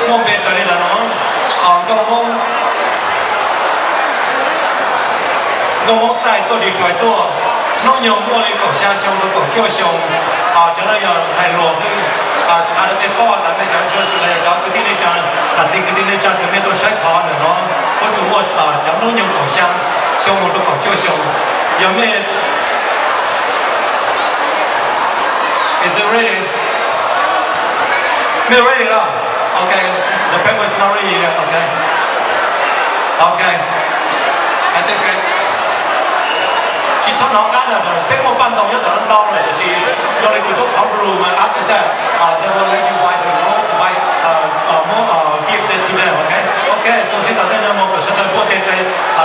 Muaj npe raws li lawv no, nkauj Hmoob, nkauj Hmoob txaij tuaj Detroit tuaj, hnub nyoog muaj li kaum xya xyoo rau kaum cuaj xyoo. Cov no yog ntxhais hluas xwb. Qhia rau mej paub tas mej cov ntsuag los yog cov kwv tij neej tsa, txiv kwv tij neej tsa kws mej tuaj saib qhov ntawm no, puab tsuas muaj cov hnub nyoog kaum xya xyoo mus rau kaum cuaj xyoo. Yog mej Is it ready? Mej ready lawm? Okay, the paper is not ready yet. Okay, okay. I think I, tsis txhob hnov qab na, peb muaj paj ntoo nyob ntawm no ntau lawm, tiam sis yog li kuv pub qhov rule mas after that they will let you buy the rose, buy, uh, more, uh, gift to them. Okay, okay. Txuas ntxiv tom ntej no mus kom sawv daws npuaj tes txais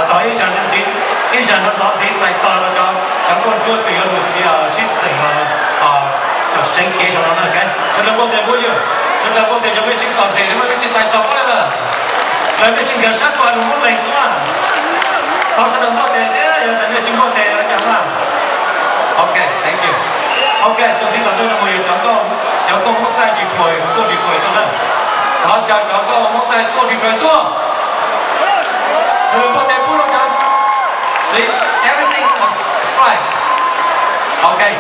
tos ib zag ntxiv, ib zag no ntxiv txais tos rau cov nkauj ntsuab kws yuav lug sib xeem, seev kev saum no na. Sawv daws npuaj tes pub yawg, sawv daws npuaj tes, yog mej tsis kom seem li mas mej tsis txais tos puab li lawm. Lawv mej tsis nkag sab ko lug muab leeg xwb mas. Thov sawv daws npuaj tes thiab, yog tas mej tsis npuaj tes ua cas mas. Okay, thank you. Okay, txuas ntxiv tom ntej no mus yog cov nkauj, cov nkauj Hmoob txaij Detroit, tuaj Detroit tuaj na. Thov caw cov nkauj Hmoob txaij tuaj Detroit tuaj. Sawv daws npuaj tes pub rau cov, see, everything is straight. Okay.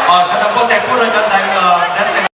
Sawv daws npuaj tes pub rau cov ntxhais